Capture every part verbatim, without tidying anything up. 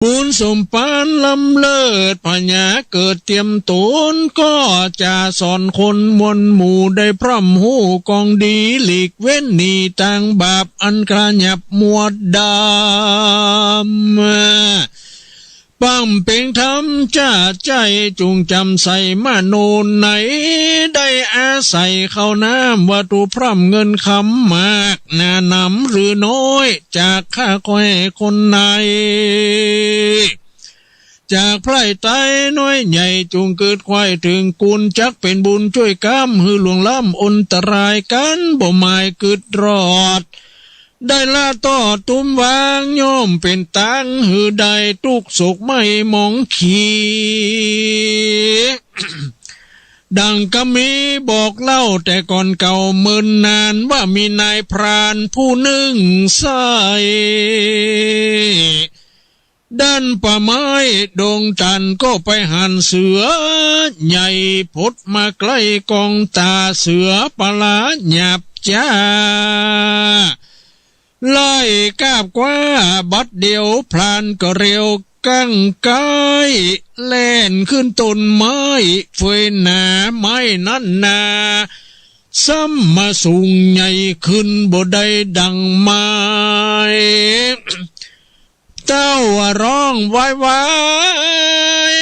บุญสมปานล้ำเลิศ พญาเกิดเตรียมต๋น ก็จะสอนคนมวลหมู่ได้พร่ำฮู้กองดี หลีกเว้นหนีตางบาปอันกระหยับมวดดำ ป้ำเป๋งธรรมจะใจ้ จุ่งจ๋ำใส่มโนใน ได้อาศัยข้าวน้ำวัตถุพร่ำเงินคำมากหนาหนำหรือน้อย จากข้าค่อยคนใน จากไพร่ไตน้อยใหญ่ จุ่งกึ๊ดไขว่เถิงกูล จักเป๋นบุญจ้วยก๋ำ หื้อล่วงล้ำอันตรายกั๋น บ่หมายกึ๊ดรอด ได้ละต่อตุ้มวาง ย่อมเป๋นตางหื้อได้ตุ๊กข์โศกไหม้หมองขี ดังกำมีบอกเล่าแต่ก่อนเก่าเมินนาน ว่ามีนายพรานผู้นึ่งใส่ ด้านป่าไม้ดงตาล ก็ไปหันเสือใหญ่ พดมาใก้กองต๋า เสือปลาหยาบจ๊า ไล่กาบคว้าบัดเดียว พรานก็เร็ว กั้งไก๊แล่นขึ้นต้นไม้เฟยหนา ไม้นั้นนา ซ้ำมาสูงใหญ่ขึ้นบ่ได้ดังไม้ เต้าร้องวายวาย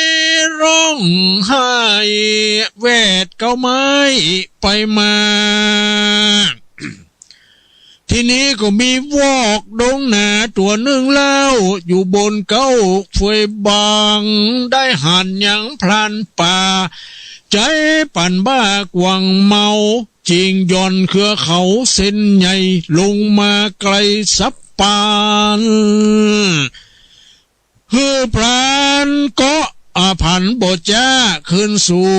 ร้องไห้แวดเก๊าไม้ไปมา ทีนี้ก็มีวอกดงหนาตั๋วนึ่งเล่า อยู่บนเก๊าเฟยบัง ได้หันยังพรานป่า ใจ๊ปั่นบ้ากว่างเมา จิ่งหย่อนเครือเขาเส้นใหญ่ ลงมาไกลสับปาน หื้อพรานเกาะอาผันบ่จ๊า ขึ้นสู่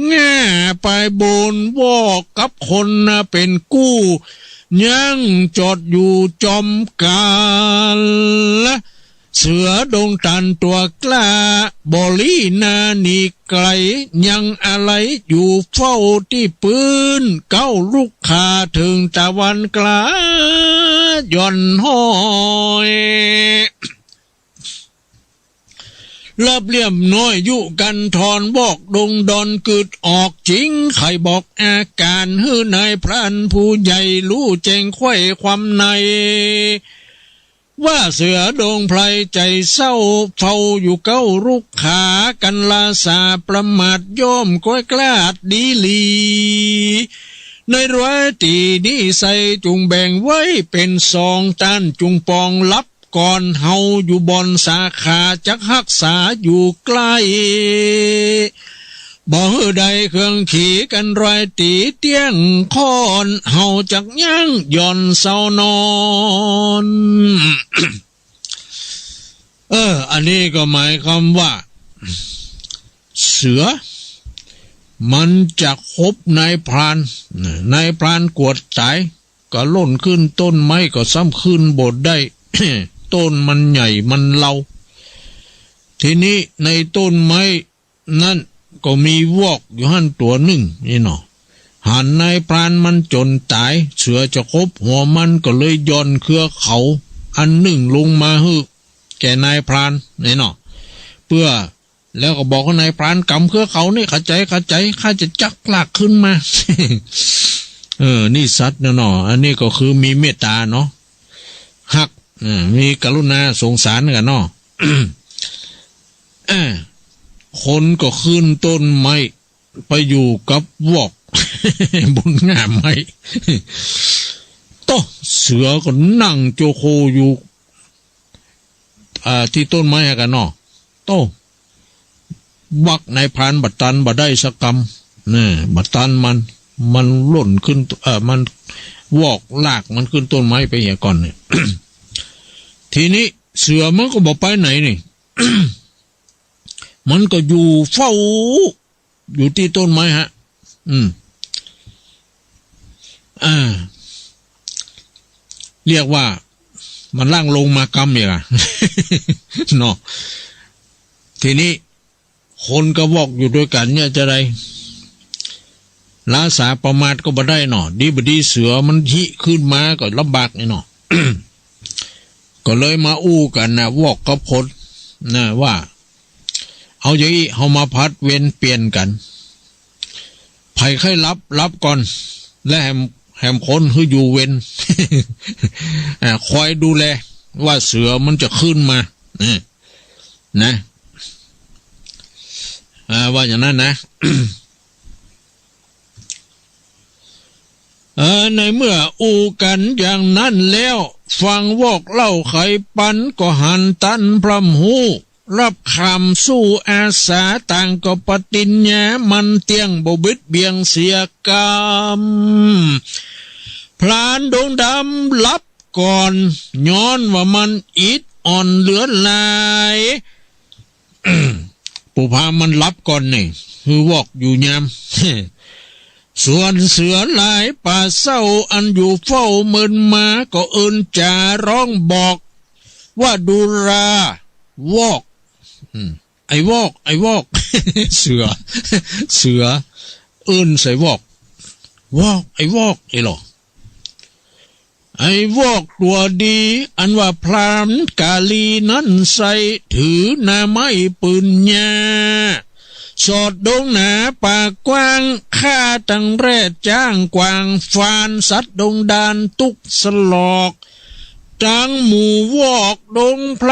แง่ไปบน วอกกับคนเป๋นกู้ ยังจอดอยู่จอมกั๋น เสือดงตาลตั๋วกล้า บ่ลี้หน้าหนีไกล ยังอาลัยอยู่เฝ้าตี้ปื๊น เก๊าลุกขาเถิงตะวันกล้า หย่อนห้อย ลับเลี่ยมน้อยยุกันทอน วอกดงดอนกึ๊ดออกจิ๋ง ใค่บอกอาก๋าน หื้อนายพรานผู้ใหญ่ ฮู้แจ้งไขว่ความใน ว่าเสือดงไพรใจ๋เศร้า เฝ้าอยู่เก๊าลุกขา กั๋นลาสาประมาท ย่อมก้อยกล้าดีหลี ในร้อยตี๋นี้ไส้ จุ่งแบ่งไว้เป๋นสองต้าน จุ่งปองลับก่อน เฮาอยู่บ่อนสาขา จักฮักษาอยู่ใกล้ บ่หื้อได้เครื่องขี กั๋นร้อยตี๋เตี้ยงค่อน เฮาจักยั้งหย่อนเซานอน เออ อันนี้ก็หมายความว่า เสือ มันจะคบนายพราน นายพรานกวดต๋าย ก็ล่นขึ้นต้นไม้ก็ซ้ำขึ้นบ่ได้ ต้นมันใหญ่มันเลา ทีนี้ในต้นไม้นั้นก็มีวอกอยู่หั้นตั๋วนึ่งนี่เนาะ หันนายพรานมันจ๋นต๋าย เสือจะคบหัวมันก็เลยหย่อนเครือเขาอันนึ่งลงมาหื้อแก่นายพรานนี่เนาะ เปื้อ แล้วก็บอกว่านายพราน ก๋ำเครือเขานี่ เข้าใจ๋ เข้าใจ๋ ข้าจะจักลากขึ้นมา เออ นี่สัตว์นะเนาะ อันนี้ก็คือมีเมตต๋าเนาะ ฮัก เออ มีกรุณาสงสารกั๋นเนาะ อ่า คนก็ขึ้นต้นไม้ ไปอยู่กับวอก บนง่าไม้ โต้ เสือก็นั่งโจโคอยู่ อ่า ตี้ต้นไม้กั๋นเนาะ โต้ วักนายพรานบ่ตันบ่ได้สักกำ นี่ บ่ตันมัน มันล่นขึ้น เอ่อ มัน วอกลากมันขึ้นต้นไม้ไปเหียก่อนเนี่ย ทีนี้เสือมันก็บ่ไปไหนนี่ มันก็อยู่เฝ้า อยู่ตี้ต้นไม้ฮะ อืม อ่า เรียกว่ามันล่างลงมากำเนี่ยล่ะ เนาะ ทีนี้คนก็วอกอยู่ตวยกั๋นเนี่ยจะได้ ละสาประมาทก็บ่ได้เนาะ ดีบ่ดีเสือมันหิขึ้นมาก็ลำบากนี่เนาะ ก็เลยมาอู้กั๋นนะ วอกกับคน นะ ว่า เอาอย่างอี้ เฮามาผลัดเวรเปลี่ยนกั๋น ใผใค่หลับ หลับก่อน และแหม แหมคนหื้ออยู่เวร อ่า คอยดูแล ว่าเสือมันจะขึ้นมา นะ นะ อ่า ว่าอย่างนั้นนะ เออ ในเมื่ออู้กั๋นอย่างนั้นแล้ว ฟังวอกเล่าไขปันก็หันตันพร่ำฮู้ ฮับกำสู้อาสา ต่างก็ปฏิญญามั่นเตี้ยง บ่บิดเบี่ยงเสียกำ พรานดงดำหลับก่อน ย้อนว่ามันอิดอ่อนเหลือหลาย ปู่พรานมันหลับก่อนนี่ หื้อวอกอยู่ยาม ส่วนเสือหลายป่าเศร้า อันอยู่เฝ้าเมินมา ก็เอิ้นจ๋าฮ้องบอก ว่าดูรา วอก อืม ไอ้วอก ไอ้วอก เสือ เสือ เอิ้นใส่วอก วอก ไอ้วอก ไอ้หลอ ไอ้วอกตั๋วดี อันว่าพรานกาลีนั้นใส่ ถือหน้าไม้ปืนยา สอดดงหนาป่ากว้าง ฆ่าตังแร่ดจ๊างกวาง ฟานสัตว์ดงดานตุ๊กสลอก ตังหมู่วอกดงไพร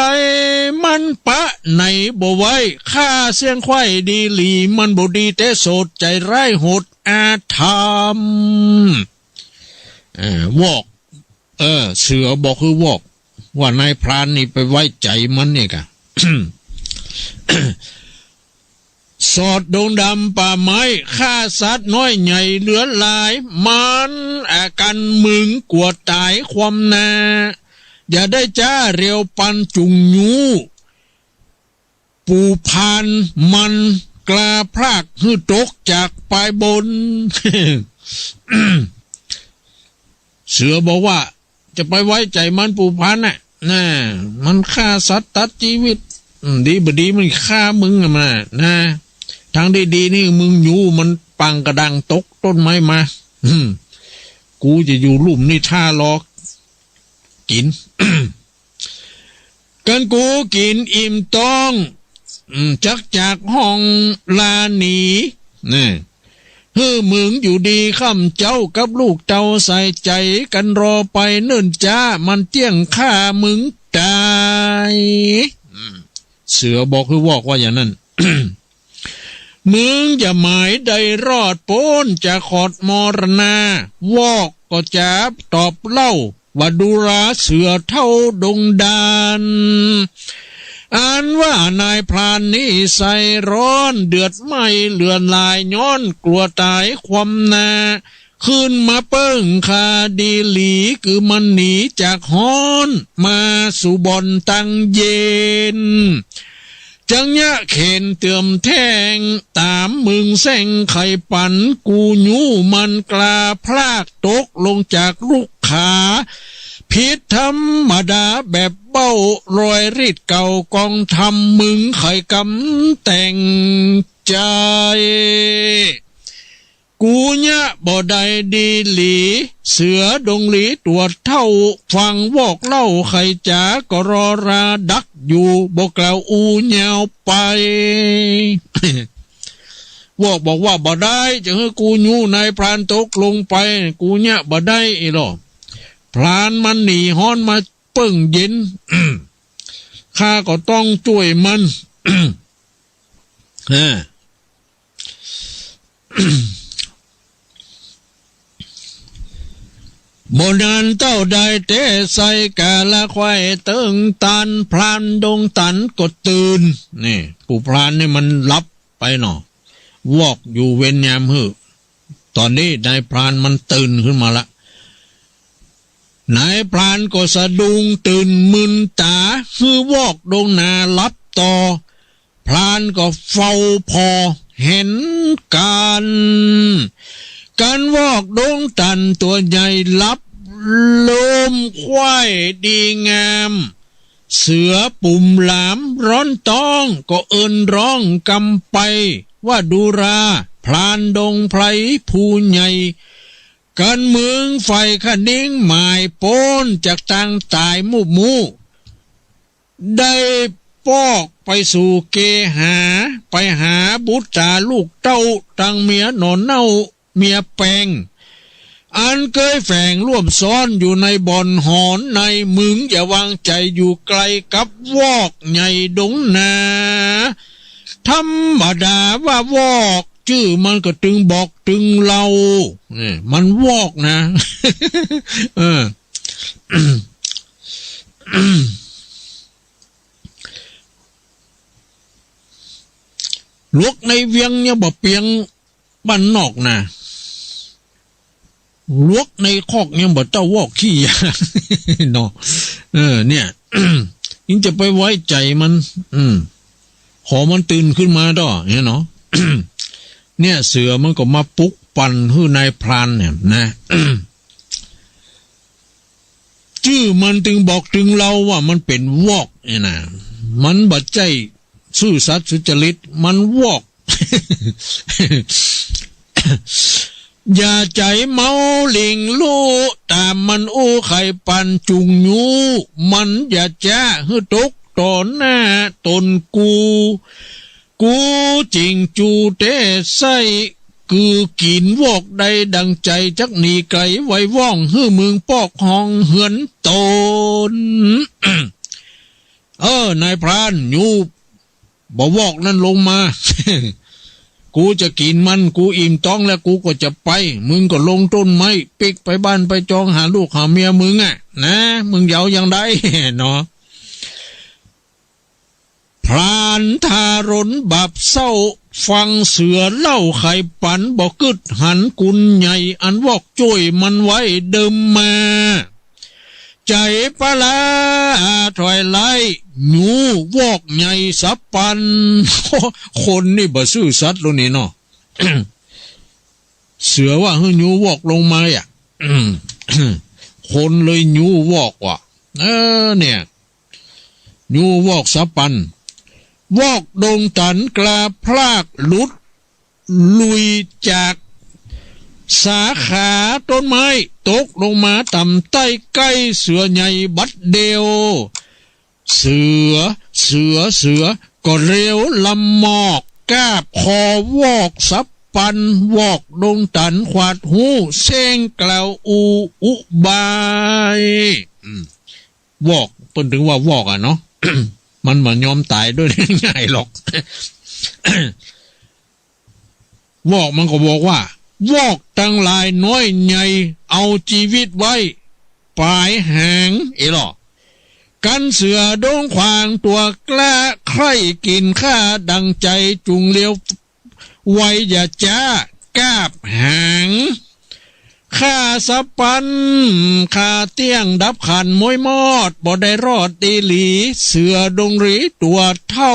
มันปะไหนบ่ไว้ ฆ่าเสี้ยงไขว้ดีหลี มันบ่ดีแต่โสด ใจ๋ร้ายโหดอาธรรม เออ วอก เออ เสือบอกหื้อวอก ว่านายพรานนี่ไปไว้ใจ๋มันนี่ก่ะ สอดดงดำป่าไม้ ฆ่าสัตว์น้อยใหญ่เหลือหลาย มันอากั๋นมึงกั๋วต๋ายความนา อย่าได้จ๊าเร็วปันจุ่งยู้ ปู่พรานมันกล้าพรากหื้อตกจากปายบน เสือบอกว่า จะไปไว้ใจ๋มันปู่พรานน่ะ น่ะ มันฆ่าสัตว์ตัดจีวิต อืม ดีบ่ดีมันฆ่ามึงน่ะ มันน่ะ นะ ตังดีๆ นี่มึงยู้มันปังกระดังตกต้นไม้มา อืม กูจะอยู่ลุ่มนี่ท่ารอกิ๋น กั๋นกูกิ๋นอิ่มต๊อง อืม จักจากห้องลาหนี นี่ หื้อมึงอยู่ดีค่ำเจ๊า กับลูกเต้าใส่ใจ๋กั๋นรอไปเนิ่นจ๊า มันเตี้ยงฆ่ามึงต๋าย อืม เสือบอกหื้อวอกว่าอย่างนั้น มึงจะหมายได้รอดป๊นจากขอดมรณา วอกก็จ๋าตอบเล่า ว่าดูราเสือเฒ่าดงดาน อันว่านายพรานนี้ใส่ฮ้อนเดือดไหม้เหลือหลาย ย้อนกั๋วต๋ายความนา ขึ้นมาเปิ้งข้าดีหลี คือมันหนีจากฮ้อนมาสู่บ่อนตังเย็น จังเยียะเข็ญเติมแท่ง ต๋ามมึงแส้งไขปัน กูยู้มันกล้าพรากตกลงจากลุกขา ผิดธรรมดาแบบเบ้า รอยฤทธิ์เก่ากองธรรม มึงไขกำแต่งใจ๋ กูเยียะบ่ได้ดีหลี เสือดงหลีตั๋วเฒ่า ฟังวอกเล่าไขจ๋า ก็รอราดักอยู่ บ่กล่าวอู้ยาวไป วอกบอกว่าบ่ได้ จะหื้อกูยู้นายพรานตกลงไป กูเยียะบ่ได้อี้หลอ พรานมันหนีฮ้อนมาเปิ้งเย็น ข้าก็ต้องจ้วยมัน อ่า บ่นานเต้าได้แต่ใส่ก๋าละไขว่เติงตัน พรานดงตันก็ตื่น นี่ ปู่พรานนี่มันหลับไปเนาะ วอกอยู่เวรยามหื้อ ต๋อนนี้นายพรานมันตื่นขึ้นมาละ นายพรานก็สะดุ้งตื่นมึนต๋า หื้อวอกดงนาหลับต่อ พรานก็เฝ้าผ่อหันก๋าน กั๋นวอกดงตันตั๋วใหญ่หลับลมไขว่ดีงาม เสือปุ่มหลามฮ้อนต๊อง ก็เอิ้นฮ้องกำไป ว่าดูรา พรานดงไพรผู้ใหญ่ กั๋นมึงไฟขะนิงหมายป๊นจากตางต๋ายมุบมู่ ได้ ปอกไปสู่เกหา ไปหาบุตราลูกเต้า ตังเมียหน่อเน่า เมียแปง อันเกยแฝงร่วมซ้อนอยู่ในบ่อนหอนใน มึงอย่าวางใจ๋อยู่ไกลกับวอกใหญ่ดงนา ธรรมดาว่าวอก จื้อมันก็ตึงบอกตึงเล่า เออ มันวอกนะ เออ หลวกในเวียงยังบ่เปียงบ้านนอกนะ หลวกในคอกยังบ่เต้าวอกขี้ยา เนาะ เออ เนี่ย ยังจะไปไว้ใจ๋มัน อืม ขอมันตื่นขึ้นมาด้อ เนี่ยเนาะ เนี่ยเสือมันก็มาปลุกปั่นหื้อนายพรานเนี่ยนะ จื้อมันตึงบอกตึงเล่าว่ามันเป๋นวอกเนี่ยนะ มันบ่ใจ้ซื่อสัตย์สุจริต มันวอก อย่าใจ๋เมาหลิ่งลู่ ต๋ามมันอู้ใค่ปั่นจุ่งยู้ มันอย่าจ๊าหื้อตกต่อหน้าต๋นกู กูจิ่งจูแต๊ไส้ กือกิ๋นวอกได้ดังใจ๋ จักหนีไก๋ไวว่อง หื้อมึงปอกห้องเฮือนต๋น เออ นายพราน ยู้บ่วอกนั้นลงมา กูจะกิ๋นมัน กูอิ่มต๊องแล้ว กูก็จะไป มึงก็ลงต้นไม้ปิ๊ก ไปบ้านไปจอง หาลูกหาเมียมึงอะนะ มึงเยาว์ยังได้ เนาะ พรานทารนบาปเศร้า ฟังเสือเล่าใค่ปั่น บ่กึ๊ดหันกุญใหญ่ อันวอกจ้วยมันไว้เดิมมา ใจ๋ปะล้าถอยไล่ ยู้วอกใหญ่สะปั่น คนนี่บ่ซื่อสัตย์แล้วนี่เนาะ เสือว่าหื้อยู้วอกลงมาอะ คนเลยยู้วอกว่ะ เออ เนี่ย ยู้วอกสะปั่น วอกดงตันกล้าพลากหลุดลุยจากสาขาต้นไม้ ตกลงมาต่ำใต้ใก้เสือใหญ่บัดเดียว เสือ เสือ เสือ ก็เร็วลำมอก กาบคอวอกสะปั่น วอกดงตันขวาดฮู้ เซ้งกล่าวอู้อุบาย อืม วอก เปิ้นตึงว่าวอกอะเนาะ มันบ่ยอมต๋ายโดยง่ายหรอก วอกมันก็บอกว่า วอกตังหลายน้อยใหญ่ เอาจีวิตไว้ป๋ายหาง เอหล่อ กันเสือดงขวางตั๋วกล้า ใคร่กิ๋นข้าดังใจ๋ จุ่งเร็วไวอย่าจ๊า กาบหาง ข้าสะปั่น ข้าเตี้ยงดับขันม้วยมอด บ่ได้รอดดีหลี เสือดงหรีตั๋วเฒ่า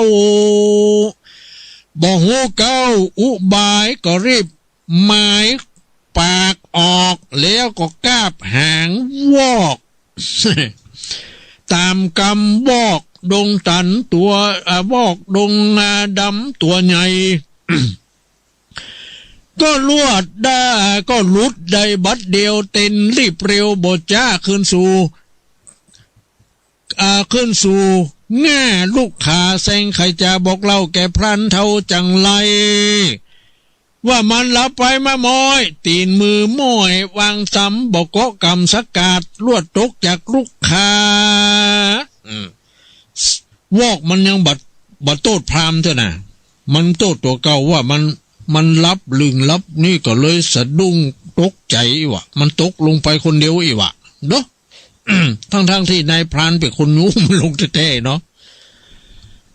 บ่ฮู้เก๊าอุบาย ก็รีบหมายปากออก แล้วก็กาบหางวอก ต๋ามกำวอกดงตันตั๋ว อ่า วอกดงนาดำตั๋วใหญ่ ก็ลวดได้ ก็หลุดได้บัดเดียว เต้นรีบเร็วบ่จ๊า ขึ้นสู่ อ่า ขึ้นสู่ง่าลุกขา แซงใค่จะบอกเล่าแก่พรานเฒ่าจังไร ว่ามันหลับไปมาม้อย ตี๋นมือม้อยวางซ้ำ บ่เกาะกำสกัด ลวดตกจากลุกขา อืม วอกมันยังบ่ บ่โต้ษพราหมณ์เตื้อนะ มันโต้ษตั๋วเก่าว่ามัน มันหลับลึ่งหลับนี่ ก็เลยสะดุ้งตกใจ๋อีหว่า มันตกลงไปคนเดียวอีหว่า เนาะ ทั้งๆ ตี้นายพรานเป๋นคนยู้มันลงแต๊ๆ เนาะ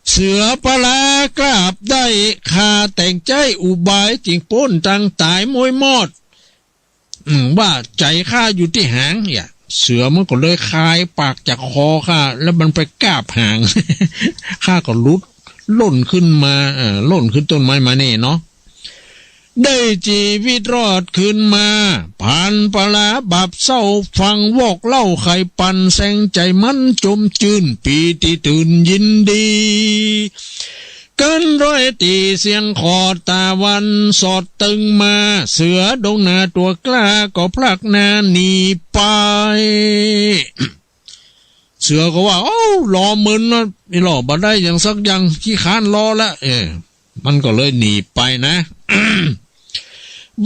เสือปะล้ากราบได้ ข้าแต่งใจ๊อุบาย จึงป๊นตังต๋ายม้วยมอด อืม ว่าใจ๋ข้าอยู่ตี้หาง เนี่ย เสือมันก็เลยคายปากจากคอข้า แล้วมันไปกาบหาง ข้าก็หลุดล่นขึ้นมา เอ่อ ล่นขึ้นต้นไม้มานี่เนาะ ได้จีวิตรอดคืนมา พรานปะล้าบาปเศร้า ฟังวอกเล่าใค่ปั่น แซงใจ๋มันจมจื้น ปีติตื่นยินดี กันร้อยตี้เสียงขอดต๋าวัน สอดตึงมา เสือดงนาตั๋วกล้า ก็พลักหน้าหนีไป เสือก็ว่า โอ้ รอมึนนะ อีหล่อ บ่ได้หยังสักอย่าง ขี้ค้านรอละ เออ มันก็เลยหนีไปนะ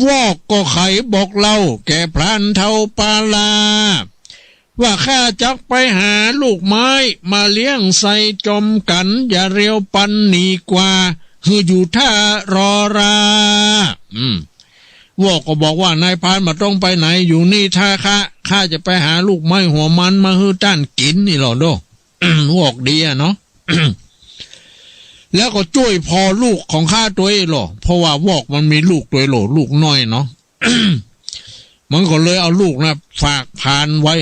วอกก็ไขบอกเล่าแก่พรานเฒ่าปาลา ว่าข้าจักไปหาลูกไม้มาเลี้ยงใส่จอมกั๋น อย่าเร็วปันหนีกว่า หื้ออยู่ท่ารอรา อืม วอกก็บอกว่า นายพรานบ่ต้องไปไหน อยู่นี่ท่าข้า ข้าจะไปหาลูกไม้หัวมันมาหื้อต้านกิ๋น นี่หล่อโด้ วอกดีอะเนาะ แล้วก็จ้วยผ่อลูกของข้าตวยหล่อ เพราะว่าวอกมันมีลูกตวยหล่อ ลูกน้อยเนาะ มันก็เลยเอาลูกนะฝากพรานไว้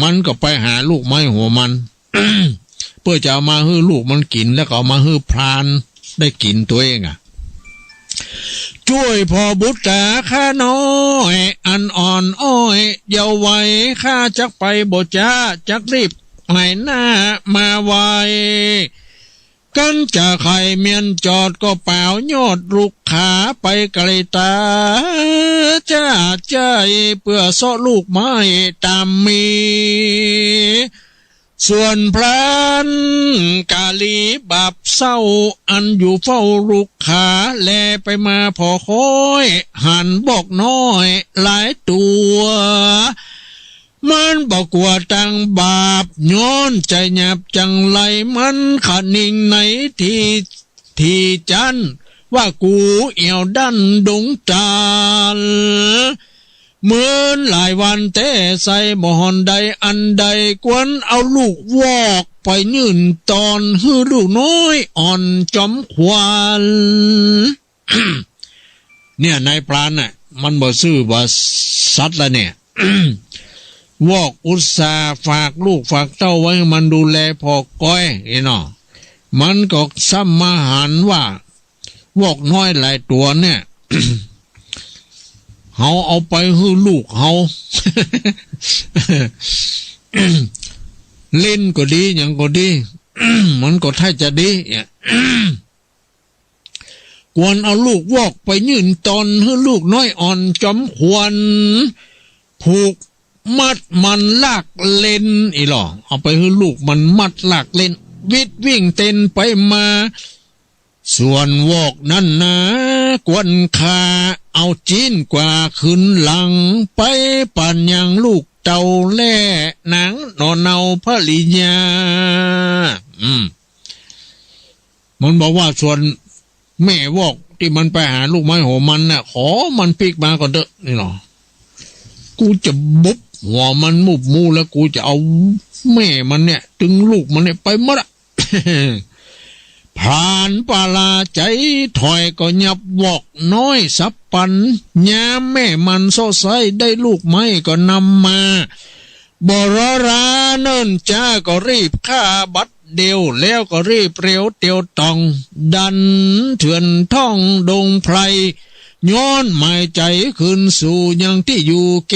มันก็ไปหาลูกไม้หัวมัน เปื้อจะเอามาหื้อลูกมันกิ๋น แล้วก็เอามาหื้อพรานได้กิ๋นตวยเองอะ จ้วยผ่อบุตราข้าน้อย อันอ่อนอ้อยเยาว์วัย ข้าจักไปบ่จ๊า จักรีบหายหน้ามาไว กันจะไข่เมียนจอดก็เป๋ายอดรุกขา ไปไกลต๋าจ้าใจ๋ เปื้อเซาะลูกไม้ต๋ามมี ส่วนพรานกาลีบาปเศร้า อันอยู่เฝ้ารุกขา แลไปมาผ่อคอย หันบอกน้อยหลายตั๋ว มันบ่กั๋วตังบาป ย้อนใจ๋หยาบจังไร มันขะนิงในตี้ ตี้จั้น ว่ากูเอี่ยวดั้นดงต๋าล เมินหลายวันแต๊ใส่บ่ห่อนใดอันใด กวนเอาลูกวอกไปยื่นตอน หื้อลูกน้อยอ่อนจอมขวัญ เนี่ย นายพรานน่ะ มันบ่ซื่อบ่สัตย์ละเนี่ย วอกอุตส่าห์ฝากลูกฝากเต้าไว้หื้อมันดูแลผ่อคอย เอ้เนาะ มันก็ซ้ำมาหันว่า วอกน้อยหลายตั๋วเนี่ย เฮาเอาไปหื้อลูกเฮา เล่นก็ดี หยังก็ดี มันก็ถ้าจะดี เนี่ย กวนเอาลูกวอกไปยื่นตอน หื้อลูกน้อยอ่อนจอมขวัญ ผูกมัดมันลากเล่น อีหล่อ เอาไปหื้อลูกมันมัดลากเล่น วิดวิ่งเต้นไปมา ส่วนวอกนั้นนา กวนข้าเอาจี๊นกว่าคืนหลัง ไปปันยังลูกเต้าแล่นางหน่อเนาภริยา อืม มันบอกว่าส่วนแม่วอกตี้มันไปหาลูกไม้หัวมันน่ะ ขอมันปิ๊กมาก่อนเต๊อะ นี่หล่อ กูจะบุบหัวมันมุบมู แล้วกูจะเอาแม่มันเนี่ย ตึงลูกมันเนี่ยไปหมดอะ พรานปาลาใจ๋ถอยก็ยับวอกน้อยสับปัน ยามแม่มันเซาะไซ้ได้ลูกไม้ก็นำมา บ่รอราเนิ่นจ๊า ก็รีบฆ่าบัดเดียว แล้วก็รีบเร็วเตียวต่อง ดันเถื่อนท่องดงไพร ย้อนหมายใจ๋คืนสู่ยังตี้อยู่เก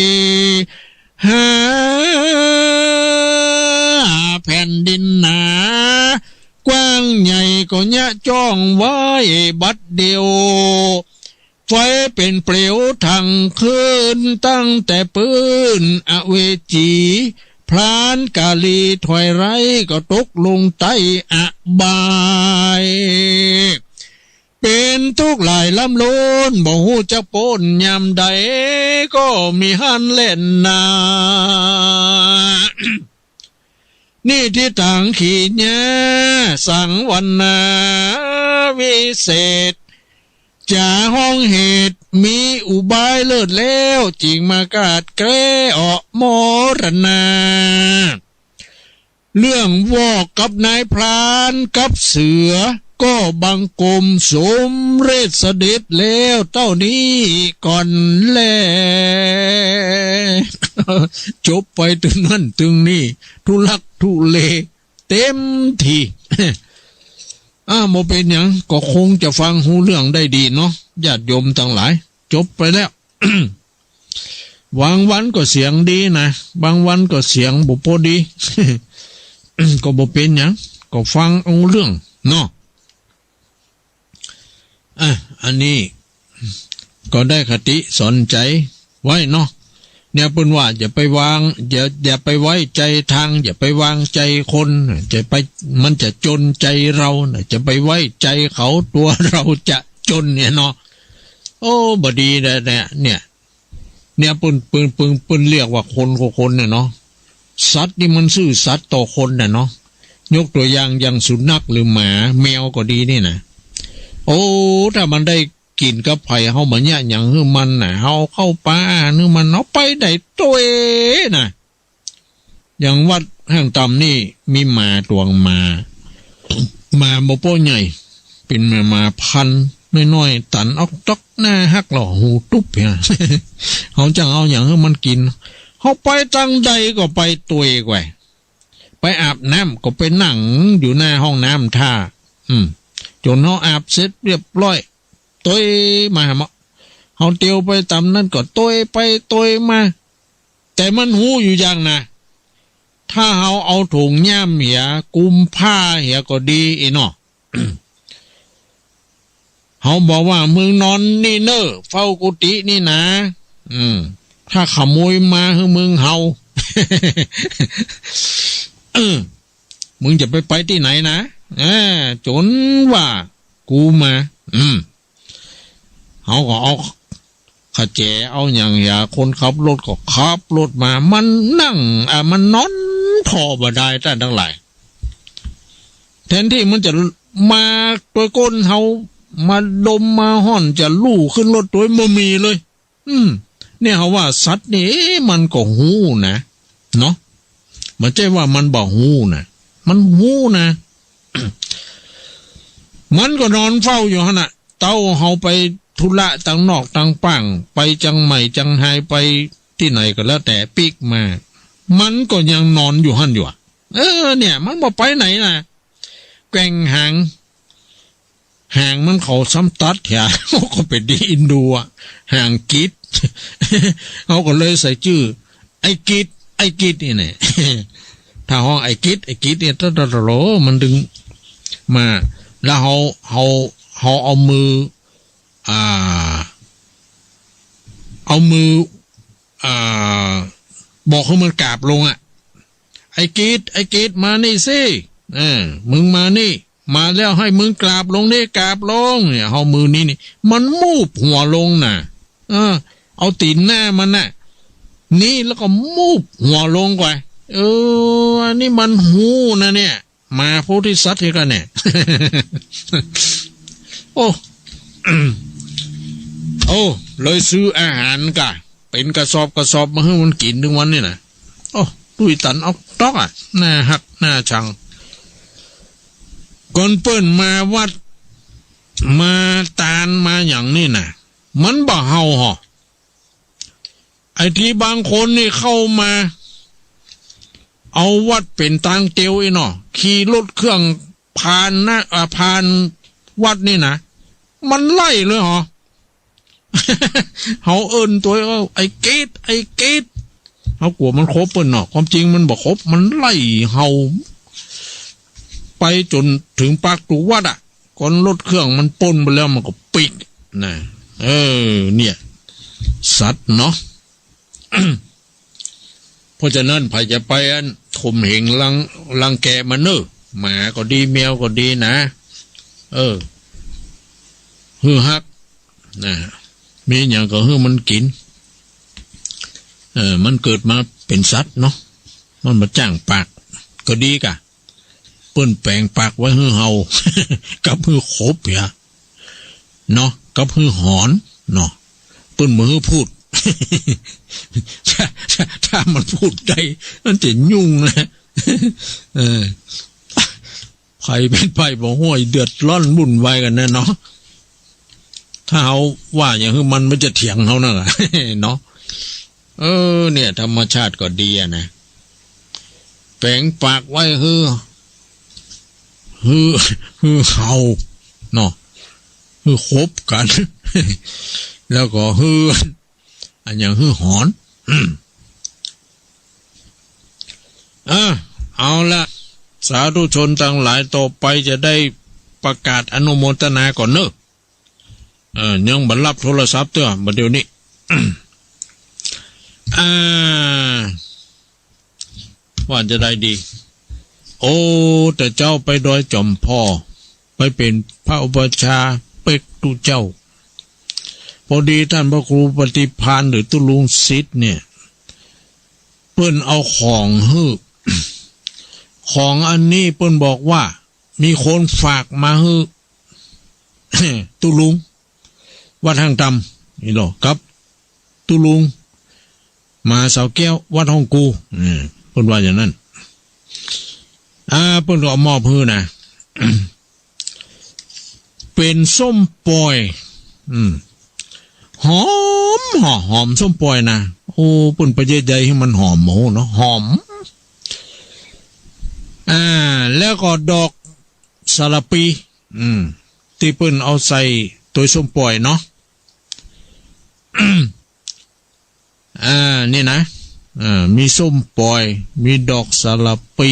หาแผ่นดินหนา กว้างใหญ่ก็เยียะจ้องไว้บัดเดียว ไฟเป๋นเปลวทั้งคืน ตั้งแต่ปื้นอเวจี พรานกาลีถอยไร้ก็ตกลงใต้อบาย เป๋นทุกข์หลายล้ำล้น บ่ฮู้จักป๊นยามใด ก็มีหั้นแลนา นี่ตี้ตางขีญา สังวรรณาวิเศษ จ๋าฮ้องเหตุมีอุบายเลิศแล้ว จิ่งมากาดแก้ออกมรณา เรื่องวอกกับนายพรานกับเสือ ก็บังคมสมเร็จเสด็จแล้วเต้านี้ก่อนแล จบไปตึงนั้นตึงนี้ ทุลักทุเลเต็มที อ้าว บ่เป๋นหยัง ก็คงจะฟังฮู้เรื่องได้ดีเนาะ ญาติโยมตังหลาย จบไปแล้ว บางวันก็เสียงดีนะ บางวันก็เสียงบ่ปอดี ก็บ่เป๋นหยัง ก็ฟังเอาเรื่องเนาะ อ่ะ อันนี้ก็ได้คติสอนใจ๋ไว้เนาะ เนี่ยเปิ้นว่าอย่าไปวาง อย่า อย่าไปไว้ใจ๋ตัง อย่าไปวางใจ๋คน จะไป มันจะจ๋นใจ๋เฮานะ จะไปไว้ใจ๋เขา ตั๋วเฮาจะจ๋นเนี่ยเนาะ โอ้ บ่ดีแต๊ๆ เนี่ย เนี่ยเปิ้น เปิ้น เปิ้น เปิ้นเรียกว่าคนก็คนเนี่ยเนาะ สัตว์นี่มันซื่อสัตย์ต่อคนน่ะเนาะ ยกตั๋วอย่าง อย่างสุนัขหรือหมา แมวก็ดีนี่นะ โอ้ ถ้ามันได้กิ๋นกับใผ เฮาบ่เยียะหยังหื้อมันน่ะ เฮาเข้าปาอาหารหื้อมัน เฮาไปได้ตวยน่ะ อย่างวัดห้างต่ำนี่มีหมาตวง หมา หมาบ่ปอใหญ่ เป๋นหมา หมาพันธุ์น้อยๆ ตันออกต๊อก หน้าฮักหล่อหูตุ๊บเหีย เฮาจั่งเอาหยังหื้อมันกิ๋น เฮาไปตางใดก็ไปตวยกว่า ไปอาบน้ำก็ไปนั่งอยู่หน้าห้องน้ำท่า อืม จ๋นเฮาอาบเสร็จเรียบร้อย ตวยมาหาเฮา เฮาเตียวไปต๋ามนั้นก็ตวยไปตวยมา แต่มันฮู้อยู่อย่างนะ ถ้าเฮาเอาถุงย่ามเหีย กุมผ้าเหียก็ดี อีเนาะ เฮาบอกว่า มึงนอนนี่เน่อ เฝ้ากุฏินี่นะ อืม ถ้าขโมยมาหื้อมึงเฮา เออ มึงจะไปไปตี้ไหนนะ เออ จ๋นว่ากูมา อืม เฮาก็เอาขะแจ เอาหยังเหีย คนขับรถก็ขับรถมา มันนั่ง อ่า มันนอนผ่อบ่ดาย ต้านตังหลาย แทนตี้มันจะมาตวยก้นเฮา มาดมมาฮ้อน จะลู่ขึ้นรถตวย บ่มีเลย อืม เนี่ยเฮาว่าสัตว์นี่ เอ๊ะ มันก็ฮู้นะ เนาะ บ่ใจ้ว่ามันบ่ฮู้นะ มันฮู้นะ มันก็นอนเฝ้าอยู่หั้นน่ะ เต้าเฮาไปธุระตางนอกตางป้าง ไปเจียงใหม่เจียงฮาย ไปตี้ไหนก็แล้วแต่ ปิ๊กมา มันก็ยังนอนอยู่หั้นอยู่อะ เออ เนี่ย มันบ่ไปไหนนะ แกว่งหาง หางมันเขาซ้ำตัดเหีย ก็ไปดีอินดูอะ หางกิด เฮาก็เลยใส่จื้อ ไอ้กิด ไอ้กิดนี่แหละ ถ้าฮ้องไอ้กิด ไอ้กิดเนี่ย ตะ ตะ ตะโหล มันดึงมา แล้วเฮา เฮา เฮาเอามือ อ่า เอามือ อ่า บอกหื้อมันกราบลงอะ ไอ้กิด ไอ้กิด มานี่สิ เออ มึงมานี่ มาแล้วให้มึงกราบลงนี่ กราบลง เนี่ย เฮามือนี้นี่ มันมูบหัวลงน่ะ เออ เอาตี๋นหน้ามันน่ะ นี่แล้วก็มูบหัวลงไป เออ อันนี้มันฮู้นะเนี่ย หมาโพธิสัตว์เหียกั๋นเนี่ย โอ้ โอ้ เลยซื้ออาหารก่ะ เป๋นกระสอบกระสอบมาหื้อมันกิ๋นตึงวันนี่นะ โอ้ ตุ้ยตันออกต๊อกอะ หน้าฮักหน้าชัง ก่อนเปิ้นมาวัด มาตานมาหยังนี่นะ มันบ่เห่าหรอ ไอ้ตี้บางคนนี่เข้ามา เอาวัดเป๋นตางเตียวอี้เนาะ ขี่รถเครื่องผ่านนะ อ่า ผ่านวัดนี่นะ มันไล่เลยหรอ เฮาเอิ้นตวย เอ้า ไอ้กิด ไอ้กิด เฮากั๋วมันขบเปิ้นเนาะ ความจริงมันบ่ขบ มันไล่เห่า ไปจ๋นเถิงปากตูวัดอะ ก่อนรถเครื่องมันป๊นไปแล้ว มันก็ปิ๊กนะ เออ เนี่ย สัตว์เนาะ เพราะฉะนั้น ใผจะไปอันข่มเหงรัง รังแกมันเน่อ หมาก็ดี แมวก็ดีนะ เออ หื้อฮัก นะ มีหยังก็หื้อมันกิ๋น เออ มันเกิดมาเป๋นสัตว์เนาะ มันบ่จ้างปาก ก็ดีก่ะ เปิ้นแป๋งปากไว้หื้อเห่า กับหื้อขบเหีย เนาะ กับหื้อหอน เนาะ เปิ้นบ่หื้อพูด ถ้า ถ้า ถ้ามันพูดได้ มันจะยุ่งนะ เออ ใผเป๋นใผบ่ฮู้ เดือดร้อนวุ่นวายกั๋นแน่เนาะ ถ้าเฮาว่าหยังหื้อมัน มันจะเถียงเฮานั่นแหละ เนาะ เออ เนี่ย ธรรมชาติก็ดีอะนะ แป๋งปากไว้หื้อ หื้อ หื้อเห่า เนาะ หื้อขบกั๋น แล้วก็หื้อ อันหยังหื้อหอน อืม อ่ะ เอาละ สาธุชนตังหลาย ต่อไปจะได้ประกาศอนุโมทนาก่อนเน่อ เออ ยังบ่ฮับโทรศัพท์เตื้อ บ่าเดี่ยวนี้ อ่า ว่าจะได้ดี โอ้ แต่เจ้าไปดอยจ๋อมผ่อ ไปเป๋นพระอุปัชฌาย์เป๊กตุ๊เจ้า พอดีต้านพระครูปฏิภาณหรือตุ๊ลุงสิทธิ์เนี่ย เปิ้นเอาของหื้อ ของอันนี้เปิ้นบอกว่า มีคนฝากมาหื้อ ตุ๊ลุง วัดห้างตำ นี่ลอ กับ ตุ๊ลุง มหาเสาแก้ว วัดฮ่องกู อืม เปิ้นว่าอย่างนั้น อ่า เปิ้นก็เอามอบหื้อนะ เป๋นส้มป่อย อืม หอม หอม หอมส้มป่อยนะ โอ้ เปิ้นไปเยียะใยหื้อมันหอม โอ้โหเนาะ หอม อ่า แล้วก็ดอกสะหร่าปี อืม ตี้เปิ้นเอาใส่ตวยส้มป่อยเนาะ อ่า นี่นะ อ่า มีส้มป่อย มีดอกสะหร่าปี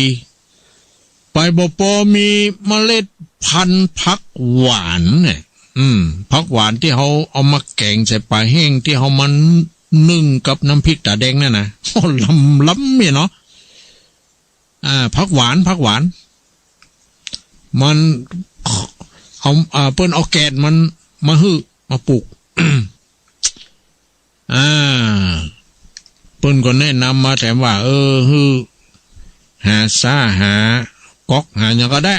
ไปบ่ปอมีเมล็ดพันธุ์ผักหวานเนี่ย อืม ผักหวานตี้เฮาเอามาแก๋งใส่ป๋าแห้ง ตี้เฮามานึ่งกับน้ำพริกต๋าแดงนั่นนะ โอ้ ลำ ลำเนี่ยเนาะ อ่า ผักหวาน ผักหวาน มัน เอา อ่า เปิ้นเอาแกนมันมาหื้อ มาปลูก อ่า เปิ้นก็แนะนำมาแถมว่า เออ หื้อ หาซ้า หาก๊อก หาหยังก็ได้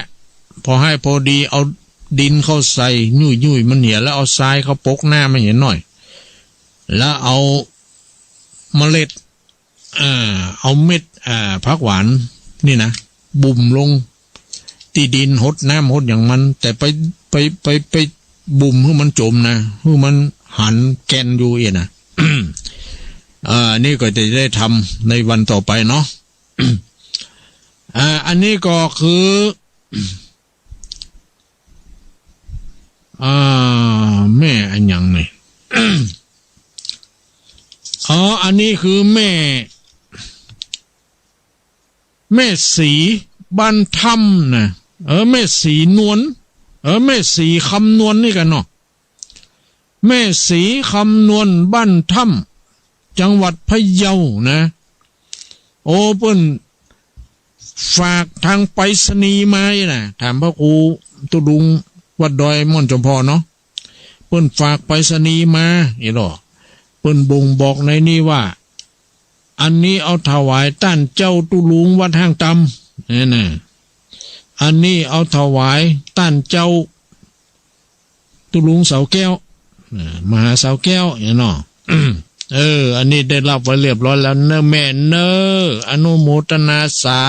พอให้พอดี เอาดินเข้าใส่ ยุ่ยๆ มันเหีย แล้วเอาทรายเข้าปกหน้ามันเหียหน่อย แล้วเอาเมล็ด อ่า เอาเม็ด อ่า ผักหวานนี่นะ บุ่มลงตี้ดิน หดน้ำหดหยังมัน แต่ไป ไป ไป ไปบุ่มหื้อมันจ๋มนะ หื้อมันหันแกนอยู่เอี้ยนะ อ่า นี่ก็จะได้ทำในวันต่อไปเนาะ อ่า อันนี้ก็คือ อ่า แม่อะหยังนี่ อ๋อ อันนี้คือแม่ แม่ศรีบ้านถ้ำนะ เออ แม่ศรีนวล เออ แม่ศรีคำนวลนี่กั๋นเนาะ แม่ศรีคำนวลบ้านถ้ำ จังหวัดพะเยานะ โอ้ เปิ้นฝากตางไปรษณีย์มานี่นะ ถามพระครูตุ๊ลุงวัดดอยม่อนจ๋อมผ่อเนาะ เปิ้นฝากไปรษณีย์มา นี่ลอ เปิ้นบ่งบอกในนี้ว่า อันนี้เอาถวายต้านเจ้าตุ๊ลุงวัดห้างตำ นี่นะ อันนี้เอาถวายต้านเจ้า ตุ๊ลุงเสาแก้ว อ่า มหาเสาแก้วเนี่ยเนาะ เออ อันนี้ได้รับไว้เรียบร้อยแล้วเนอะแม่เนอะ อนุโมทนาสา